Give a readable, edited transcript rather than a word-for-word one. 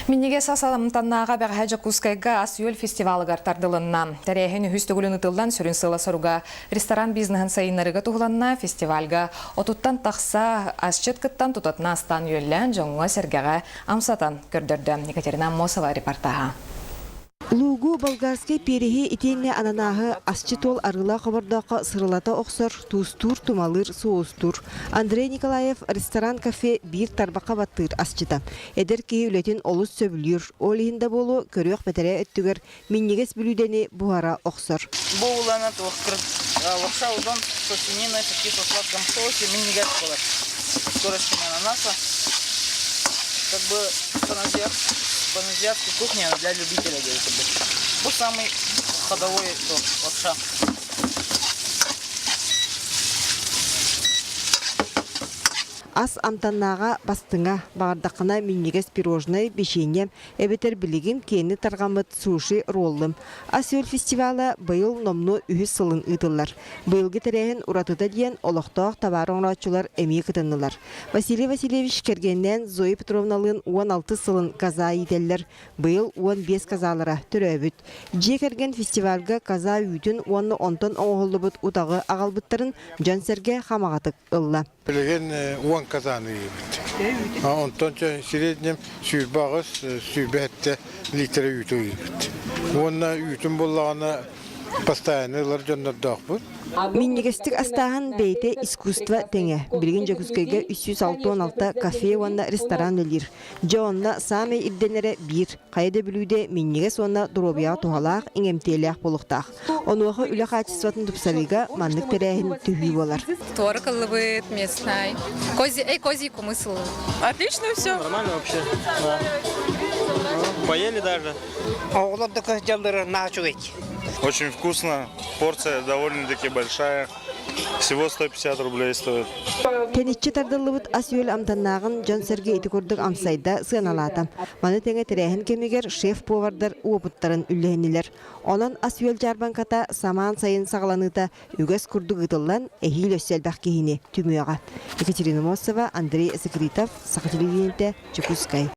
Минньигэс ас амтаннааҕа бэҕэһээ Дьокуускайга ас-үөл фестивалыгар тардылынна. Тэрээһин үһүс төгүлүн ыытыллан сүрүн сыала-соруга ресторан бизнеһын сайыннарыыга туһуланна. Фестивальга отуттан тахса асчыт кыттан тутатына астаан үөллээн дьоҥҥо-сэргэҕэ амсатан көрдөрдө. Екатерина Аммосова репортаһа. Луугу, болгарскай переһи итиэннэ ананааһы асчыт уол арыылаах хобордооххо сырылата охсор, туустуур, тумалыыр, соустуур. Андрей Николаев ресторан-кафе биир тарбахха баттыыр асчыта. Эдэр киһи үлэтин олус сөбүлүүр, ол иһин да буолуо, көрүөх бэтэрээ өттүгэр минньигэс бүлүүдэни буһара охсор. Бу улана туох лапша удон со свининой в кисло-сладком соусе минньигэс буолар. С корочками ананаса. Как бы паназиатской кухня для любителя говорится. Бу самый ходовой лапша. Ас амтаннааҕа бастыҥа, баҕардаххына минньигэс пирожнай, печенье эбэтэр билигин киэҥник тарҕаммыт суши роллым. Ас-үөл фестивала быйыл номнуо үһүс сылын ыытыллар. Быйылгы тэрээһин уратыта диэн олохтоох табаар оҥорооччулар эмиэ кытыннылар. Василий Васильевич кэргэнинээн Зоя Петровналыын 16 сылын коза иитэллэр. Быйыл 15 козалара төрөөбүт. Дьиэ кэргэн фестивальга коза үүтүн уонна онтон оҥоһуллубут утаҕы аҕалбыттарын дьон-сэргэ хамаҕатык ылла. Билигин уон казан ыйыбыт. Онтон среднем 28, 27 литр үүтү ыйыбыт. Уонна үүтүн буллаҕына постоянно ылар дьоннордоохпут. Минньигэстик астааһын бэйэтэ искусство тэҥэ. Билигин Дьокуускайга 366 кафе уонна ресторан үлэлиир. Дьэ онно саамай ирдэнэрэ биир, хайа да бүлүүдэ минньигэс уонна доруобуйаҕа туһалаах, иҥэмтиэлээх буолуохтаах. Онуоха үлэ хаачыстыбатын тупсарыыга маннык тэрээһин төһүү буолар. Творог ыллыбыт местный. Козий, эй, козий кумыс ыллым. Отлично все. Нормально вообще. Да. Поели даже. Оҕолор да кыһдьаллара наачугай. Очень вкусно. Порция довольно-таки большая. Всего 150 рублей стоит. Тэниччи тардыллыбыт ас-үөл амтаннааҕын дьон-сэргэ ити курдук амсайда, сыаналаата. Маны тэҥэ тэрээһин кэмигэр шеф-повардар уопуттарын үллэһиннилэр. Онон ас-үөл дьаарбаҥката самаан сайын саҕаланыыта үгэс курдук ыытыллан, эһиил өссө элбэх киһини түмүөҕэ. Екатерина Мосова, Андрей Секритов, Саха телевидениетэ, Дьокуускай.